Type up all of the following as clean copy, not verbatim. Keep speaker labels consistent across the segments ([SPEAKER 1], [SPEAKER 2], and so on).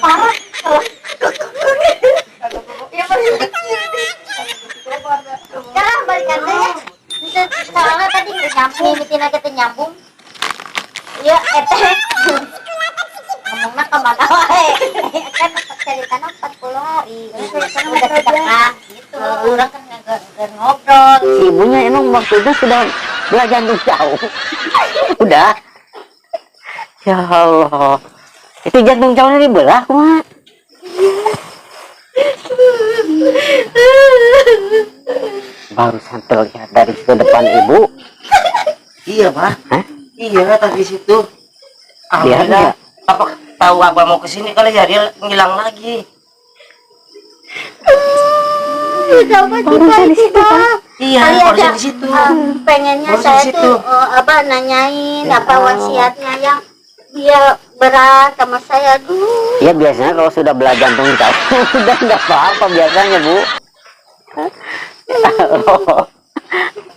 [SPEAKER 1] Parah. Ya sekarang balikan deh ya. Itu soalnya tadi nggak nyambung, mimitin aja teh nyambung. Iya, ete. Ngomongnya kemana wae. Kan ceritanya 40 hari. Udah sedekah gitu. Orang kan nggak ngobrol.
[SPEAKER 2] Si ibunya emang waktu itu sudah belah jantung jauh. Udah. Ya Allah. Itu jantung jauhnya dibelah kumaha? Barusan terlihat dari ke depan ibu.
[SPEAKER 3] Iya, Pak.
[SPEAKER 2] Hah?
[SPEAKER 3] Iya, tadi situ.
[SPEAKER 2] Lihat
[SPEAKER 3] Alhamdulillah.
[SPEAKER 2] nggak?
[SPEAKER 3] Apa tahu abah mau ke sini kali ya, dia ngilang lagi.
[SPEAKER 2] Barusan di situ kan?
[SPEAKER 3] Iya,
[SPEAKER 1] Kali
[SPEAKER 3] barusan
[SPEAKER 1] aja.
[SPEAKER 3] di situ.
[SPEAKER 1] Pengennya
[SPEAKER 3] Barusan
[SPEAKER 1] saya
[SPEAKER 3] di situ.
[SPEAKER 1] tuh apa nanyain apa wasiatnya yang dia berat sama saya dulu.
[SPEAKER 2] Ya biasanya kalau sudah belah jantung jauh udah nggak apa-apa biasanya, Bu.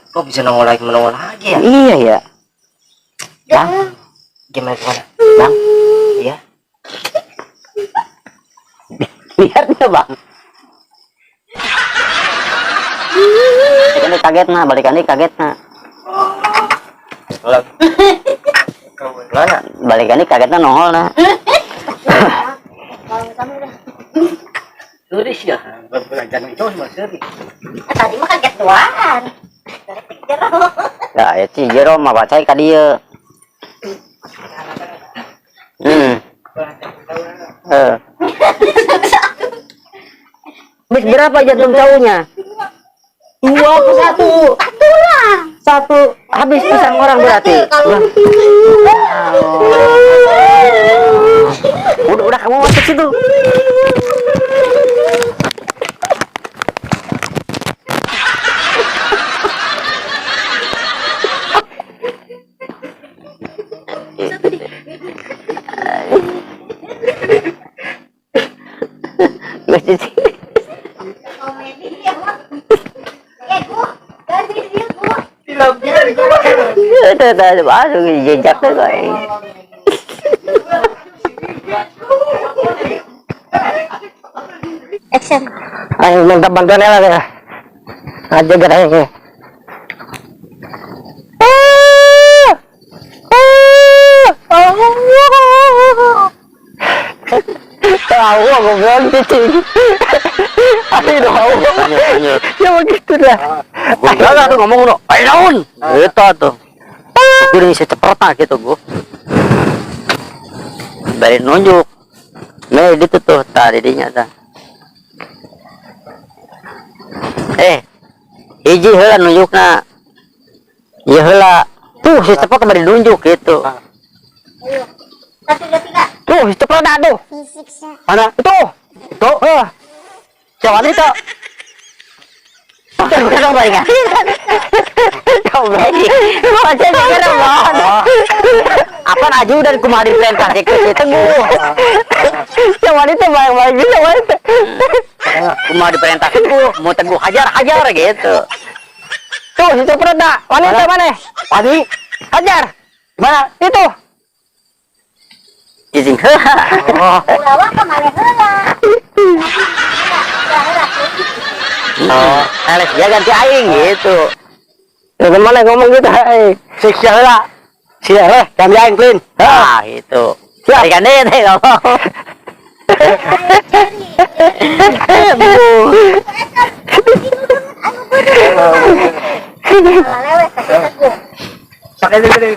[SPEAKER 3] Kok bisa nongol lagi, menongol lagi ya?
[SPEAKER 2] Iya ya. Bang,
[SPEAKER 3] Gimana gimana?
[SPEAKER 2] Bang,
[SPEAKER 3] Iya.
[SPEAKER 2] lihat nggak, Bang? Balikan dia kaget nah, balikan dia kaget nah.
[SPEAKER 3] Lagi. Mana?
[SPEAKER 2] Balikan dia kaget nah nongol nah.
[SPEAKER 1] Kalau kamu udah.
[SPEAKER 3] Turis ya. Jangan itu sama seri.
[SPEAKER 1] Tadi mah kaget doang. Dari jero.
[SPEAKER 2] Ya, ya si jero mah bacai ka dieu. Habis berapa jantung cowoknya? 2 ke 1?
[SPEAKER 1] Satu lah.
[SPEAKER 2] 1. Habis pisang orang berarti.
[SPEAKER 1] Kalau
[SPEAKER 2] Udah, kamu masuk situ. Gak sih.
[SPEAKER 1] Komedi ya, Bang. Gua ganti dia gua.
[SPEAKER 2] Itu tuh masuk jejak tuh kok.
[SPEAKER 1] Action.
[SPEAKER 2] Ayo minta bantuan ya lah ya. Aja gerak ya. Tahu aku bilang cicing. Ayo tahu. Ya begitu dah. Enggak tuh ngomong no. Ayo daun. Gitu tuh. Gue udah bisa ceprot gitu bu. Dari nunjuk. Nah itu tuh tadi dinya dah. Hiji heula nunjukna. Ieu heula. Tuh si cepot bari nunjuk gitu.
[SPEAKER 1] Ayo. 1, 2, 3.
[SPEAKER 2] Tuh si cepot dah tuh. Mana? Itu. Itu. Heh. Siapa itu? Bukan dong balik. Goblok. Macam mana bang? Apa aju dan kumaha diperintah ke si Teguh. Siapa itu balik-balik bisa wanita. Kumaha diperintah Teguh, mau Teguh hajar-hajar gitu. Tuh si cepot dah. Wanita mana? Wani. Hajar. Mana? Itu. Cicing.
[SPEAKER 3] Oh.
[SPEAKER 1] Ulawa kemana heula. Udah heula.
[SPEAKER 2] Oh, Alex dia ganti aing gitu. Ya kemana ngomong gitu, hai. Siksa heula. Sia heh, ganti aing clean. Ah, gitu. Siap. Balikan deh teh ngomong.
[SPEAKER 1] Lewat kasih Teguh.
[SPEAKER 3] Pakai dulu.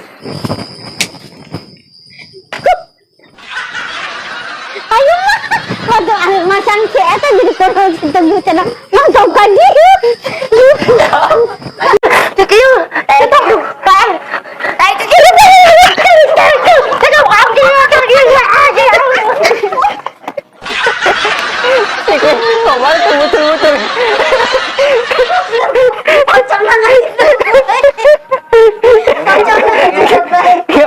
[SPEAKER 4] Ayo mah, waktu masang si eta jadi kurang si Teguh cenah masuk ka dieu. Cek ieu, eta ka. Ai cek ieu. Teguh abdi aja.
[SPEAKER 2] Ngomong tuh muter-muter.
[SPEAKER 4] Macam mana itu?
[SPEAKER 2] Ya,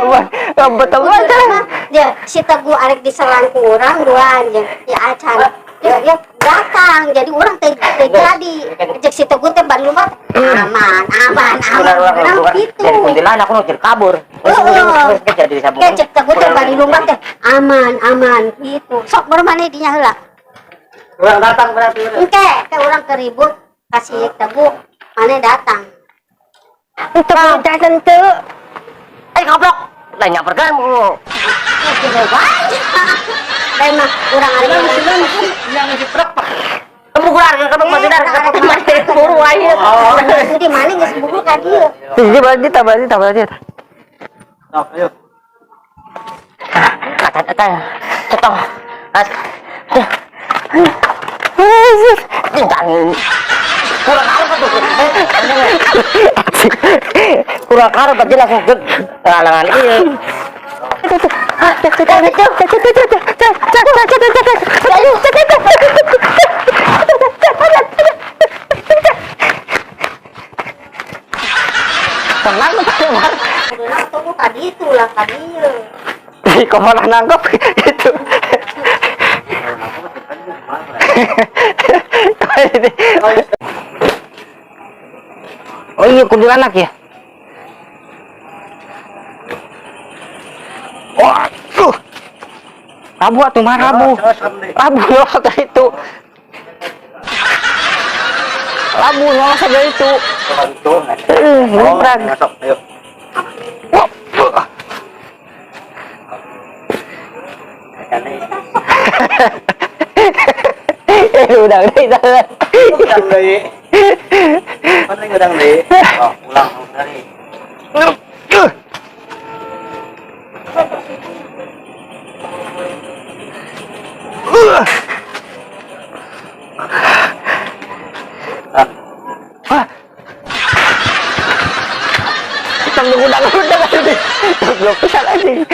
[SPEAKER 2] Bang, betul betul.
[SPEAKER 1] Dia si Teguh arek diserang ku urang dua anjing. Ya acan. Ya, ya, datang. Jadi urang teh teh jadi. Cek si Teguh teh bari lompat. Aman, aman, aman. Urang gitu.
[SPEAKER 2] Jadi kuntilanak aku nukir kabur.
[SPEAKER 1] Heeh.
[SPEAKER 2] Jadi sabung.
[SPEAKER 1] Kayak cek Teguh teh bari lompat teh aman, aman gitu. Sok baru mana dinya heula.
[SPEAKER 3] Urang datang berarti.
[SPEAKER 1] Engke, ke urang keribut kasih Teguh mana datang.
[SPEAKER 4] Untuk datang tuh.
[SPEAKER 2] Eh goblok. Lah nyamperkan lu.
[SPEAKER 1] Lain mah urang ada
[SPEAKER 3] Yang ngisi truk pak.
[SPEAKER 2] Temu kurang ketemu Mas Dar, ketemu Mas buru aja.
[SPEAKER 1] Jadi mana geus buru ka dieu.
[SPEAKER 2] Jadi berarti tak berarti tak berarti.
[SPEAKER 3] Sok, ayo.
[SPEAKER 2] Kata kata. Cetok. As. Jangan. Kurang apa tuh? Kurang karep aja langsung ke halangan iya. Tenang, tenang.
[SPEAKER 1] Urang tunggu ka ditu lah ka dieu.
[SPEAKER 2] Kok malah nangkep gitu. Oh iya kuntilanak ya. Waduh. Rabu atuh mah rabu. Rabu lolos dari itu. Rabu lolos dari itu. Nguprak.
[SPEAKER 3] Masuk, ayo.
[SPEAKER 2] Wah. Udah.
[SPEAKER 3] Udang deui. Mana udang deui? Oh, ulang dari.
[SPEAKER 2] Wah. Tang udah ini. Goblok pisan anjing.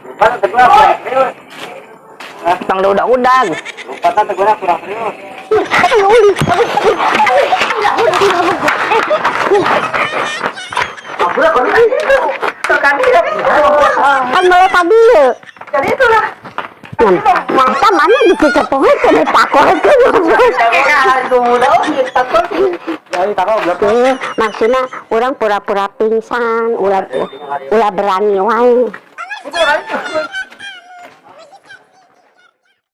[SPEAKER 3] Lupa teguh apa? Serius.
[SPEAKER 2] Tang udah-udah.
[SPEAKER 3] Lupa teguh kurang serius.
[SPEAKER 4] Kan malah tadi ya.
[SPEAKER 2] Jadi itulah.
[SPEAKER 4] Masa mana dikecepongnya kena takut.
[SPEAKER 3] Jadi takut goblok.
[SPEAKER 4] Maksudnya orang pura-pura pingsan, ulah ulah berani wae.